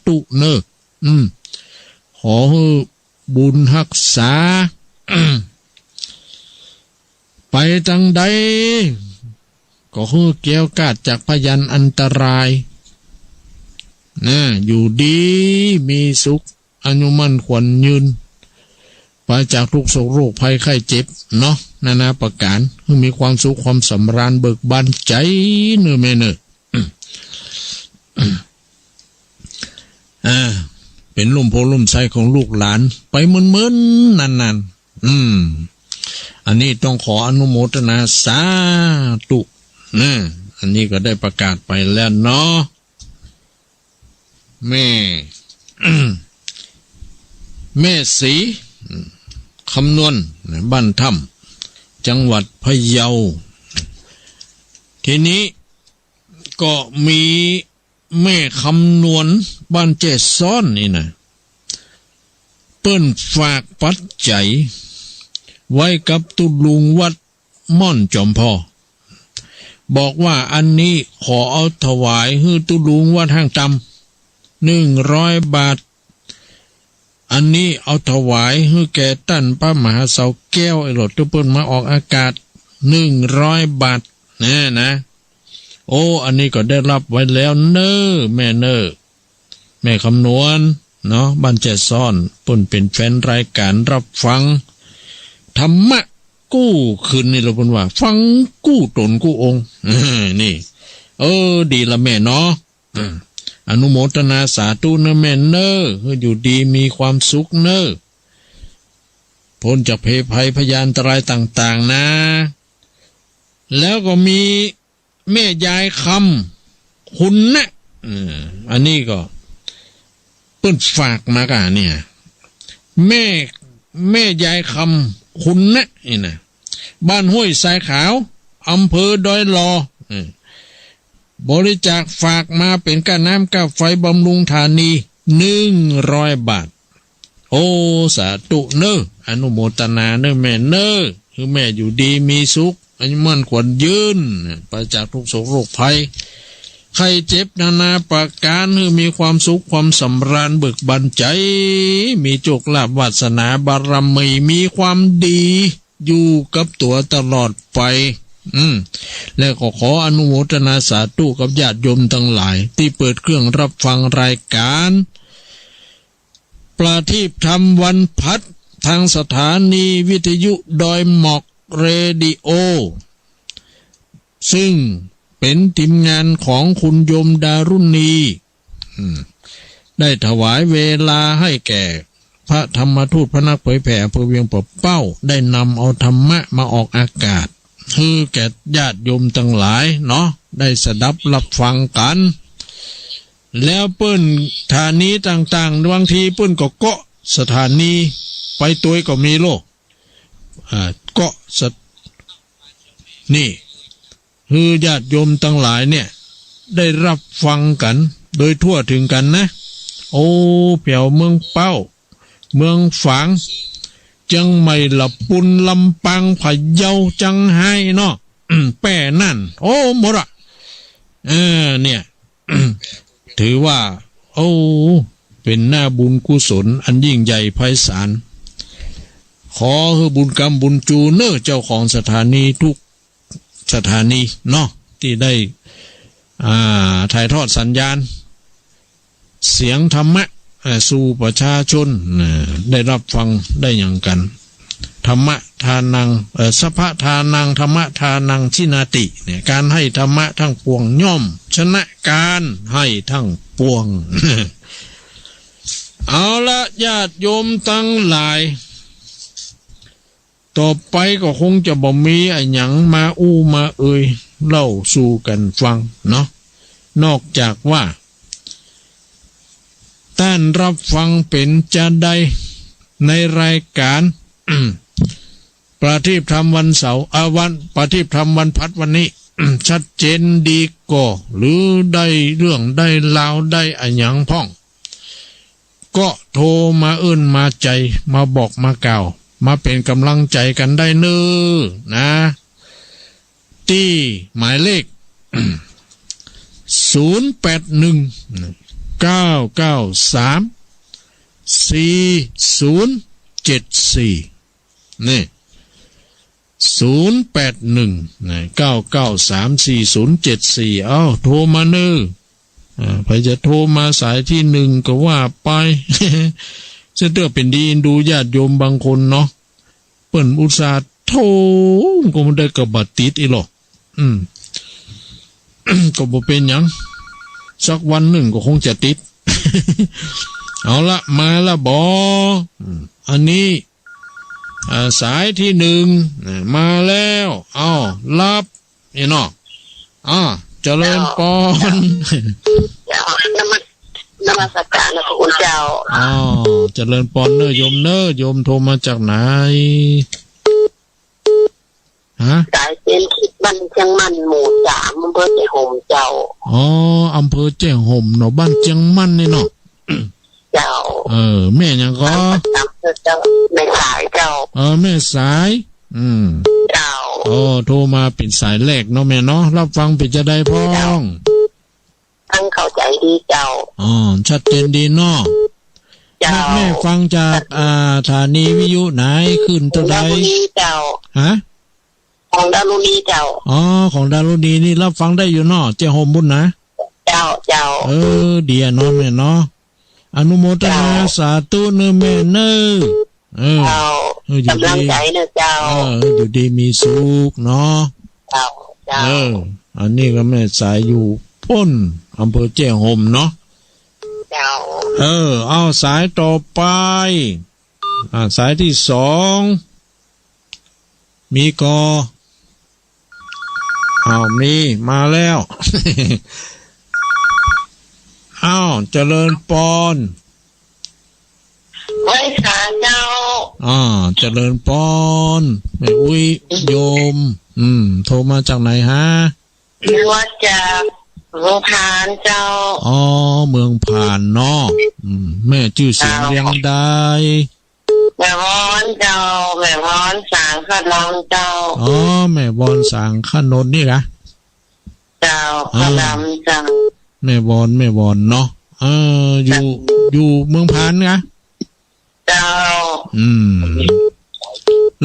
ธุเนอะ อืม ขอหื้อบุญฮักษา ไปตางใด ก็หื้อแคล้วคลาดจากพยันอันตราย นะ อยู่ดีมีสุข อายุมั่นขวัญยืน ปราศจากทุกข์โศกโรคภัยไข้เจ็บเนาะ นานาประก๋าน หื้อมีความสุขความสำราญเบิกบานใจ๋เนอะแม่เนอะ อ่า เป๋นล่มโพธิ์ล่มไทรของลูกหลานไปเมินๆ นานๆ อืม อันนี้ต้องขออนุโมทนาสาธุนะ อันนี้ก็ได้ประกาศไปแล้วเนาะ แม่ แม่ศรีคำนวณ บ้านถ้ำ จังหวัดพะเยา ทีนี้ก็มีแม่คำนวณ บ้านแจ้ซ้อนนี่นะ เปิ้นฝากปัจจัยไว้กับตุ๊ลุงวัดม่อนจ๋อมผ่อ บอกว่าอันนี้ขอเอาถวายหื้อตุ๊ลุงวัดห้างตำ หนึ่งร้อยบาท อันนี้เอาถวายหื้อแก่ต้านพระมหาเสาแก้ว ไอ้หลอดตี้เปิ้นมาออกอากาศ หนึ่งร้อยบาท แน่นะ โอ้ อันนี้ก็ได้รับไว้แล้วเน่อแม่เน่อ แม่คำนวณเนาะ บ้านแจ้ซ้อน เปิ้นเป๋นแฟนรายก๋านรับฟังธรรมะกู้คืนนี่แหละ เปิ้นว่า ฟังกู้ต๋นกู้องค์ นี่ เออ ดีละแม่เนาะ อืม อนุโมทนาสาธุเน่อแม่เน่อ หื้ออยู่ดีมีความสุขเน่อ ป๊นจากเพศภัยพยันตรายต่างๆ นะ แล้วก็มี แม่ยายคำ คุณนะ เออ อันนี้ก็เปิ้นฝากมาก่ะเนี่ย แม่ แม่ยายคำ คุณนะ นี่นะ บ้านห้วยทรายขาว อำเภอดอยหล่อ เออ บริจาคฝากมาเป๋นก้าน้ำก้าไฟบำรุงธานี หนึ่งร้อยบาท โอ้ สาธุเน่อ อนุโมทนาเน่อแม่เน่อ หื้อแม่อยู่ดีมีสุข อายุมั่นขวัญยืน ปราศจากทุกข์โศกโรคภัย ไข้เจ็บนานาประก๋าน หื้อมีความสุขความสำราญเบิกบานใจ๋ มีโชคลาภวาสนาบารมี มีความดีอยู่กับตั๋วตลอดไป อืม และก็ขออนุโมทนาสาธุกับญาติโยมตังหลายตี้เปิดเครื่องรับฟังรายก๋าน ประทีปธรรมวันพัด ตางสถานีวิทยุดอยหมอกเรดิโอ ซึ่งเป๋นทีมงานของคุณโยมดารุณี อืม ได้ถวายเวลาหื้อแก่พระธรรมทูตพระนักเผยแผ่อำเภอเวียงป่าเป้า ได้นำเอาธรรมะมาออกอากาศ หื้อแก่ญาติโยมตังหลายเนาะ ได้สดับรับฟังกั๋น แล้วเปิ้นสถานีต่างๆ บางทีเปิ้นก็เกาะสถานีไปตวยก็มีโลก อ่า เกาะสะ นี่ หื้อญาติโยมตังหลายเนี่ย ได้รับฟังกั๋นโดยทั่วเถิงกั๋นนะ โอ้ แผวเมืองเป้า เมืองฝาง เจียงใหม่ ละปูน ลำปาง พะเยา เจียงฮายเนาะ แป้นั่น โอ้ หมดอะ เออ เนี่ย ถือว่า โอ้ เป๋นหน้าบุญกุศลอันยิ่งใหญ่ไพศาล ขอหื้อบุญกำบุญจูเน่อเจ้าของสถานีทุกสถานีเนาะ ตี้ได้ อ่า ถ่ายทอดสัญญาณ เสียงธรรมะ อ่า สู่ประชาชน อ่า ได้รับฟังได้หยังกั๋น ธรรมะทานัง เอ่อ สัพพะทานัง ธรรมะทานัง ทิฏฐินาติ เนี่ย ก๋านหื้อธรรมะตังปวงย่อมชนะก๋านหื้อตังปวง เอาละ ญาติโยมตังหลาย ต่อไปก็คงจะบ่มีอะหยังมาอู้มาเอ่ยเล่าสู่กั๋นฟังเนาะ นอกจากว่า ต้านรับฟังเป๋นจาใดในรายก๋าน ประทีปธรรมวันเสาร์ อ่า วัน ประทีปธรรมวันพัดวันนี้ ชัดเจนดีก่อ หรือได้เรื่องได้ราวได้อะหยังพ่อง ก็โทรมาเอิ้นมาใจ๋ มาบอกมากล่าว มาเป๋นก๋ำลังใจ๋กั๋นได้เน่อนะ ตี้หมายเลข ศูนย์แปดหนึ่ง เก้าเก้าสาม สี่ศูนย์เจ็ดสี่ นี่ ศูนย์แปดหนึ่ง นะ เก้าเก้าสาม สี่ศูนย์เจ็ดสี่ เอ้า โทรมาเน่อ อ่า ใผจะโทรมาสายตี้นึ่งก็ว่าไป เสียเตื้อเป๋นดีเอ็นดูญาติโยมบางคนเนาะ เปิ้นอุตส่าห์โทร ก็บ่ได้ ก็บ่ติดอี้หรอก อืม ก็บ่เป๋นหยัง สักวันนึ่งก็คงจะติด เอาละ มาละบ่ อืม อันนี้ อ่า สายตี้นึ่ง อ่า มาแล้ว เอ้า ฮัลโหล นี่เนาะ อ่า เจริญปอน เจ้า นมัส นมัสก๋านนะพระคุณเจ้า อ๋อ เจริญปอนเน่อโยมเน่อ โยมโทรมาจากไหน ฮะ สายเจนทิพย์ บ้านเจียงมั่น หมู่สาม อำเภอแจ้ห่มเจ้า อ๋อ อำเภอแจ้ห่มเนาะ บ้านเจียงมั่นนี่เนาะ เจ้า เออ แม่หยังก่อ เจ้า แม่สายเจ้า เออ แม่สาย อืม เจ้า โอ้ โทรมาเป๋นสายแรกเนาะแม่เนาะ รับฟังเป๋นจาใดพ่อง เจ้า ฟังเข้าใจ๋ดีเจ้า อ๋อ ชัดเจนดีเนาะ เจ้า แม่ แม่ฟังจาก อ่า สถานีวิทยุไหน คลื่นเต้าใด ดารุณีเจ้า ฮะ ของดารุณีเจ้า อ๋อ ของดารุณีนี่รับฟังได้อยู่เนาะ แจ้ห่มปุ้นนะ เจ้า เจ้า เออ ดีอะเนาะแม่เนาะ อนุโมทนา เจ้า สาธุเน่อแม่เน่อ เออ เจ้า เออ อยู่ดี ก๋ำลังใจ๋เน่อเจ้า เออ อยู่ดีมีสุขเนาะ เจ้า เจ้า เออ อันนี้ก็แม่สายอยู่ปุ้น อำเภอแจ้ห่มเนาะ เจ้า เออ เอาสายต่อไป อ่า สายตี้สอง มีก่อ อ้าว มีมาแล้ว อ้าว เจริญปอน ไหว้สาเจ้า อ่า เจริญปอน แม่อุ๊ย โยม อืม โทรมาจากไหนฮะ มาจากเมืองผานเจ้า อ๋อ เมืองผานเนาะ อืม แม่จื้อเสียงเรียงใด แม่วอนเจ้า แม่วอนสางขนนเจ้า อ๋อ แม่วอนสางขนนนี่กะ เจ้า อ่า ขนนเจ้า แม่วอน แม่วอนเนาะ เออ อยู่ เจ้า อยู่เมืองผานกะ เจ้า อืม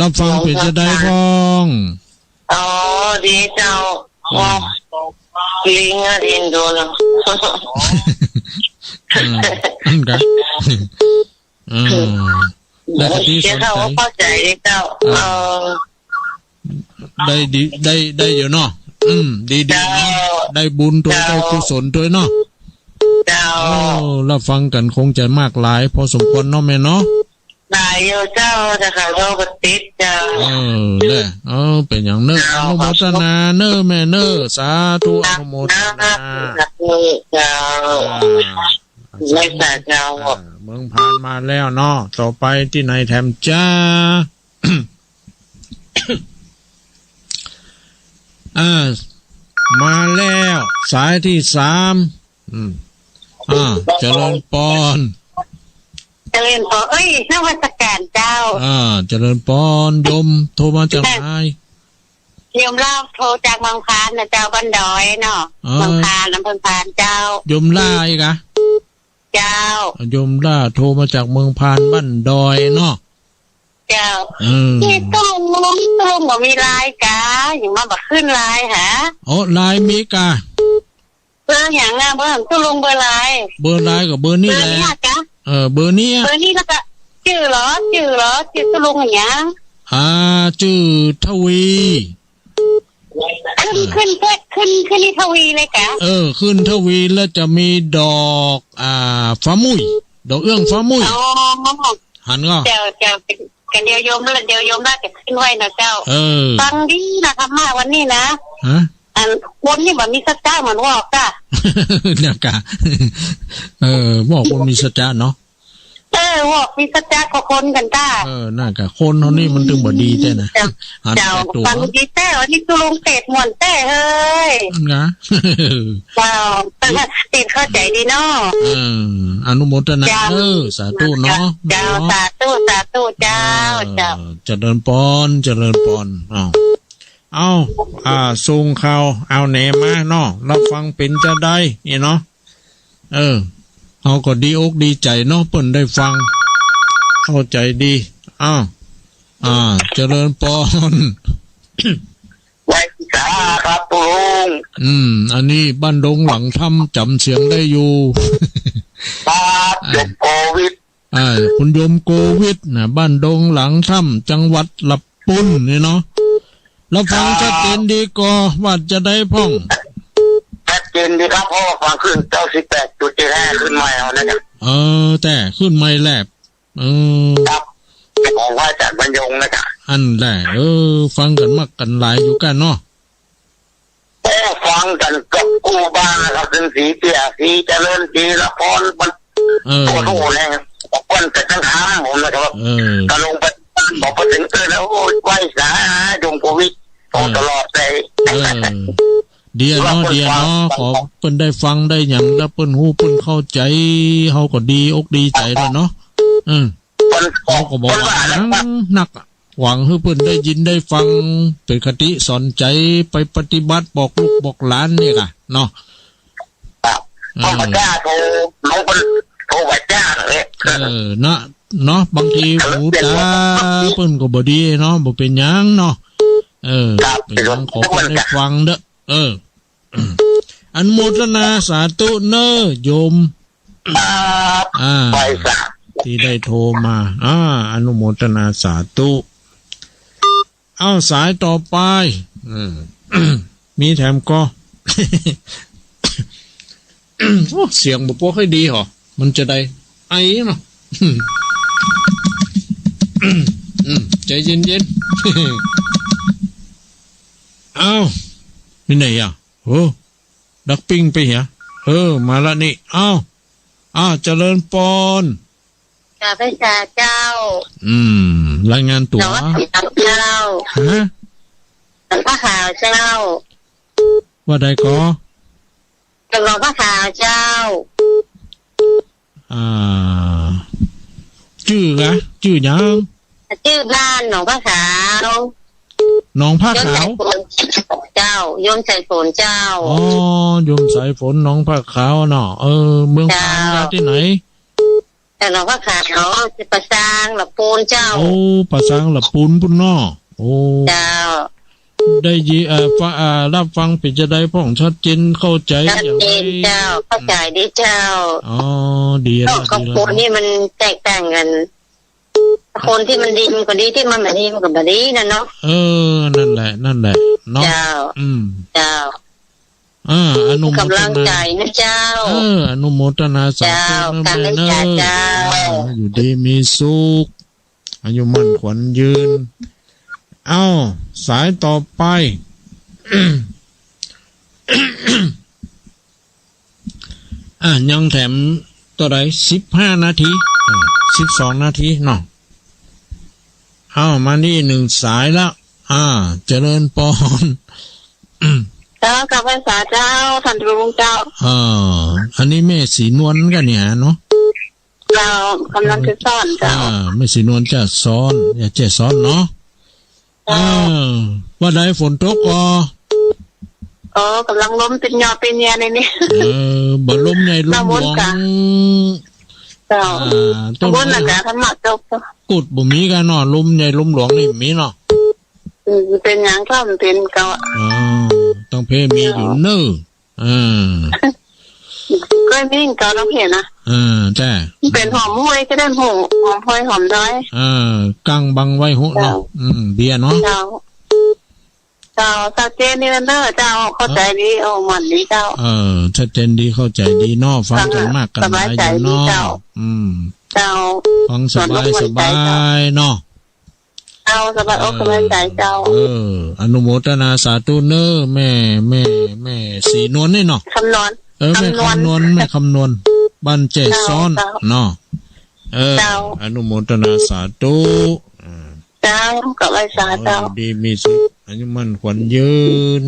รับฟังเป๋นจะใดพ่อง อ๋อ ดีเจ้า อืม อ๋อ ลิงอะลิงโดนแล้ว อืม อันกะ เออ ได้คติสอนใจ เจ้าเข้าใจดีเจ้า อ่า เออ ได้ดี ได้ ได้อยู่เนาะ อืม ดีๆ เนาะ เจ้า ได้บุญตวย เจ้า ได้กุศลตวยเนาะ เจ้า เออ รับฟังกั๋นคงจะมากหลายพอสมควรเนาะแม่เนาะ หลายอยู่เจ้า แต่เขาก็บ่ติดเจ้า เออ แหละ เออ เป๋นอย่างเน้อ เจ้า อนุโมทนาเน้อแม่เน้อ สาธุ อนุโมทนา สาธุเจ้า อ่า ไหว้สาเจ้า อ่า เมืองผานมาแล้วเนาะ ต่อไปตี้ไหนแถมจ๊ะ อ่า มาแล้ว สายตี้สาม อืม อ่า เจริญปอน เจริญปอน เอ้ย นมัสการเจ้า อ่า เจริญปอน โยมโทรมาจากไหน โยมลาวโทรจากเมืองผานนะเจ้า บ้านดอยเนาะ อ่า เมืองผาน อำเภอผานเจ้า โยมลาวอีกอะ เจ้า โยมลาวโทรมาจากเมืองผานบ้านดอยเนาะ เจ้า อืม ตี้ตุ้ลุง ตุ้ลุงบ่มีไลน์กา หยังมาบ่ขึ้นไลน์หา อ๋อ ไลน์มีกา เบอร์หยังอะ เบอร์ของตุ้ลุงเบอร์ไลน์ เบอร์ไลน์ก็เบอร์นี้แหละ เบอร์นี้กา เออ เบอร์นี้ เบอร์นี้แล้วก็จื้อหรอ จื้อหรอ จื้อตุ้ลุงหยัง อ่า จื้อทวี ขึ้น เออ ขึ้นเพชร ขึ้น ขึ้นนี่ทวีเลยกะ เออ ขึ้นทวีแล้วจะมีดอก อ่า ฟ้ามุ่ย ดอกเอื้องฟ้ามุ่ย อ๋อ หันก่อ เจ้า เจ้า กั๋นเดี๋ยวโยม เดี๋ยวโยมลาวจะขึ้นไว้นะเจ้า เออ ฟังดีนะธรรมะวันนี้นะ ฮะ อันคนนี่บ่มีสัจจะเหมือนวอกกะ เนี่ยกะ เออ วอกบ่มีสัจจะเนาะ เออ วอกมีสัจจะก็คนกั๋นต้า เออ นั่นกะ คนเฮานี่มันตึงบ่ดีแต๊นะ เจ้า หัน เจ้า แก้ตั๋ว ฟังดีแต๊ วันนี้ตุ้ลุงเตศน์ม่วนแต๊เฮ้ย นั่นกะ เจ้า เตศน์เข้าใจ๋ดีเนาะ เออ อนุโมทนา เจ้า เออ สาธุเนาะ เจ้า เนาะ สาธุ สาธุ เจ้า เออ เจ้า เจริญปอน เจริญปอน อ้าว เอ้า อ่า ส่งข่าว เอาแหนมาเนาะ รับฟังเป๋นจะใดนี่เนาะ เออ เฮาก็ดีอกดีใจ๋เนาะ เปิ้นได้ฟัง เข้าใจ๋ดี อ้าว อ่า เจริญปอน ไหว้สาครับตุ้ลุง อืม อันนี้บ้านดงหลังถ้ำจ๋ำเสียงได้อยู่ ครับ อ่า โยมโกวิท อ่า คุณโยมโกวิทนะ บ้านดงหลังถ้ำ จังหวัดลำปูนนี่เนาะ รับฟัง ครับ ชัดเจนดีก่อ ว่าจะใดพ่อง ชัดเจนดีครับ เพราะว่าฟังขึ้นเก้าสิบแปดจุดเจ็ดห้า ขึ้นใหม่เอานะจ๊ะ เออ แต่ขึ้นใหม่แหละ อืม ครับ ของพระอาจารย์บรรยงนะจ๊ะ อันแหละ เออ ฟังกั๋นมากกั๋นหลายอยู่ก้าเนาะ โอ้ ฟังกั๋นกับกู้บ้านนะครับ ถึงศรีเตี้ย ศรีเจริญ ศรีละพร มัน เออ โอ้โห เนี่ย ก้อนแต่ตั้งทางผมนะครับ เออ ก็ลงไป บอกไปถึงเออแล้ว โอ้ย ไหว้สาโยมโกวิท โอ้ เออ ตลอดเลย เออ ดีเนาะ ว่าเปิ้น ดีเนาะ ฟัง ขอเปิ้นได้ฟังได้หยัง แล้วเปิ้นฮู้เปิ้นเข้าใจ๋ เฮาก็ดีอกดีใจ๋แล้วเนาะ เออ เปิ้น เฮาก็บ่ เปิ้นว่า หยัง นักอะ หวังหื้อเปิ้นได้ยินได้ฟัง เป๋นคติสอนใจ๋ ไปปฏิบัติบอกลูกบอกหลานนี่ล่ะเนาะ ครับ เออ พระเจ้าโทร หลวงเปิ้นโทรว่าจ้างเนี่ย เออ นะ เนาะ บางทีหูต๋าเปิ้นก็บ่ดีเนาะ บ่เป๋นหยังเนาะ เออ ครับ เป๋นหยัง ขอเปิ้นได้ฟังเต๊อะ เออ อนุโมทนาสาธุเน้อโยม ครับ อ่า ไหว้สา ตี้ได้โทรมา อ่า อนุโมทนาสาธุ เอ้า สายต่อไป เออ มีแถมก่อ โอ้ เสียงบ่ปอค่อยดีหรอ มันจะใด ไอเนาะ อืม ใจเย็นๆ เอ้า นี่ไหนอ่ะ โอ้ ดักปิ้งไปเหีย เออ มาละนี่ เอ้า อ้าว เจริญปอน กราบไหว้สาเจ้า อืม รายงานตั๋ว หลวงพ่อขาวเจ้า ฮะ หลวงพ่อขาวเจ้า ว่าใดก่อ หลวงพ่อขาวเจ้า อ่า จื้อกะ จื้อหยัง จื้อบ้านหนองผ้าขาว หนองผ้าขาว โยมสายฝนเจ้า โยมสายฝนเจ้า อ๋อ โยมสายฝนหนองผ้าขาวเนาะ เออ เมืองปาน เจ้า ว่าตี้ไหน แต่หนองผ้าขาว ป่าซางหละปูนเจ้า โอ้ ป่าซางหละปูนปู้นเนาะ โอ้ เจ้า ได้ยิน เอ่อ ฟัง อ่า ฮับฟังเป๋นจาใดพ่อง ชัดเจนเข้าใจ๋ ชัดเจน อย่างใด เจ้า เข้าใจ๋ดีเจ้า อ๋อ ดีแล้ว เนาะ ดีแล้ว คนนี่มันแตกต่างกั๋น คนตี้มันดีมันก็ดี ตี้มันบ่ดีมันก็บ่ดีนั่นเนาะ เออ นั่นแหละ นั่นแหละ เนาะ เจ้า อืม เจ้า อ่า อนุโมทนา ก๋ำลังใจ๋นะเจ้า เออ อนุโมทนาสาธุ เจ้า นะ ก๋ำลังใจ๋ แม่เนอะ เจ้า อ่า อยู่ดีมีสุข อายุมั่นขวัญยืน เอ้า สายต่อไป อ่ะ ยังแถมเต้าใด สิบห้านาที อ่ะ สิบสองนาทีเนาะ เอ้า มานี่นึ่งสายละ อ่า เจริญปอน เจ้า กราบไหว้สาเจ้า ท่านพระคุณเจ้า อ่า อันนี้แม่ศรีนวลกั๋นเนี่ยเนาะ เจ้า กำนันจะสอนเจ้า อ่า แม่ศรีนวลจะสอน ยายแจ้สอนเนาะ เจ้า อ่า ว่าใดฝนตกก่อ อ๋อ ก๋ำลังลมเป๋นหยอเป๋นเยียะนี่นี่ เออ บ่ลมใหญ่ลมหลวง เจ้า อ่า ต้นไม้ บนอากาศธรรมะเจ้า กุดบ่มีกั๋นเนาะ ลมใหญ่ลมหลวงนี่บ่มีเนาะ อืม เป๋นหยังก็มันเป๋นเก่า อ๋อ ต้องเพ่มีอยู่เน่อ เออ ก็มีเก่าต้องเห็นนะ เออ จ้ะ เป๋นหอมห้วยก็ได้ หอม หอมห้วยหอมดอย เออ กั้งบังไว้หุเนาะ เจ้า อืม เบียร์เนาะ เจ้า เจ้า ชัดเจนดีเน่อเจ้า เข้าใจ๋ดี โอ้ หมั่นดีเจ้า เออ ชัดเจนดี เข้าใจ๋ดีเนาะ ฟังกั๋นมากกั๋นหลายอยู่เนาะ สบายใจ๋ดีเจ้า อืม เจ้า ฟังสบาย สบายใจ๋เจ้า สบายเนาะ เจ้า สบายอกสบายใจ๋เจ้า เออ อนุโมทนาสาธุเน่อ แม่ แม่ แม่ศรีนวลนี่เนาะ คำนวณ เออ แม่คำนวณ คำนวณ แม่คำนวณ บ้านแจ้ซ้อน เจ้า เนาะ เออ เจ้า อนุโมทนาสาธุ อ่า เจ้า กราบไหว้สาเจ้า ขออยู่ดีมีสุข อายุมั่นขวัญยืน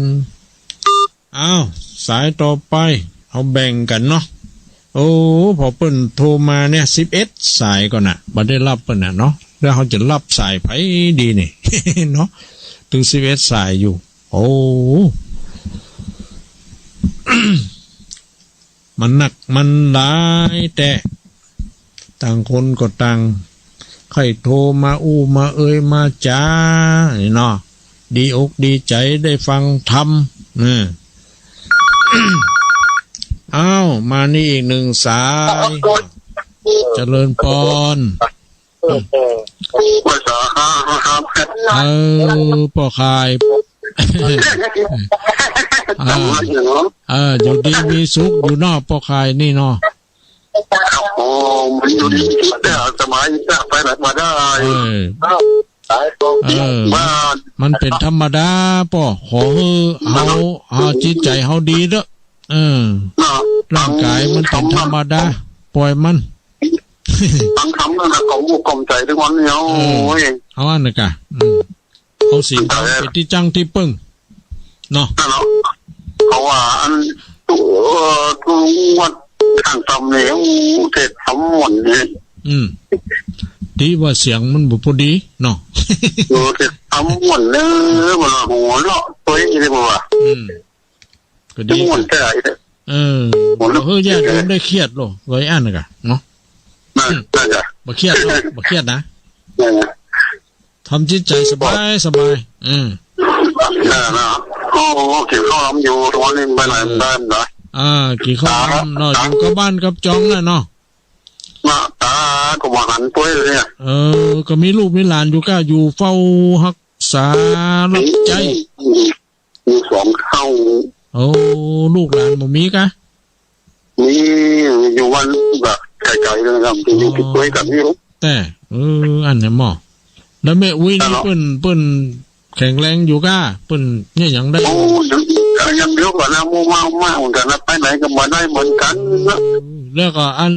อ้าว สายต่อไป เอาแบ่งกั๋นเนาะ โอ้ พอเปิ้นโทรมาเนี่ย สิบเอ็ดสายก่อนน่ะ บ่ได้ฮับเปิ้นน่ะเนาะ แล้วเฮาจะฮับสายใผดีนี่ เนาะ ตึงสิบเอ็ดสายอยู่ โอ้ มันนักมันหลายแต๊ ต่างคนก็ต่างใค่โทรมาอู้มาเอยมาจ๋า นี่เนาะ ดีอกดีใจ๋ได้ฟังธรรม เออ อ้าว มานี่อีกนึ่งสาย เจริญปอน ภาษาห้าครับ เออ ป้อข่าย อ่า เออ อยู่ดีมีสุขอยู่เนาะ ป้อข่ายนี่เนาะ โอ้ มันอยู่ดีมีสุขแต่สบายจะไปไหนมาได้ เออ เออ บ้าน มันเป๋นธรรมดาป้อ ขอหื้อเฮา เฮาจิตใจ๋เฮาดีเต๊อะ เออ เนาะ ร่างก๋ายมันเป๋นธรรมดา ป่อยมัน ฟังธรรมนั่นน่ะ กล่อมอกกล่อมใจ๋ตึงวันนี้ เออ โอ้ย เอาอันนั้นก่ะ อืม เอาศีลธรรมเป๋นตี้จั้งตี้เปิ้ง เนาะ นั่นเนาะ เพราะว่าอัน เอ่อ วัดข้างต่ำนี่ โอ้ เทศน์ธรรมม่วนนี่ อืม ตี้ว่าเสียงมันบ่พอดีเนาะ เออ เทศน์ธรรมม่วนเน่อ มันหัวเราะตวยนี่บ่ว่า อืม ก็ดี ม่วนแต๊ เออ ม่วนเนาะ เออ ญาติโยมได้เครียดโล ไว้อันนั้นก่ะเนาะ น่า น่าจะ บ่เครียดโล บ่เครียดนะ นั่นน่ะ ทำจิตใจ๋สบายสบาย เออ นั่นน่ะ โอ้ กิ๋นข้าวหลามอยู่ ตรงนี้ไปไหน เออ ได้บ่ได้ อ่า กิ๋นข้าวหลามเนาะ อยู่กับบ้านกับจองน่ะเนาะ น่ะ ต๋าก็บ่หันตวยเลยเนี่ย เออ ก็มีลูกมีหลานอยู่ก้า อยู่เฝ้าฮักษารับใจ๊ อยู่สองเฒ่า โอ้ ลูกหลานบ่มีก้า มี อยู่บ้านแบบไก๋ๆ เลยครับ อยู่ติดตวยกั๋นนี่ลูก แต่ เออ อันนี้หม้อ แล้วแม่อุ๊ยนี่ เปิ้น เปิ้นแข็งแรงอยู่ก้า เปิ้นเนี่ยยังได้ โอ้ ยัง เอ มันยังเดียวกั๋นนะ หมู่เมามาเหมือนกั๋นนะ ไปไหนก็บ่ได้เหมือนกั๋นนะ แล้วก็อัน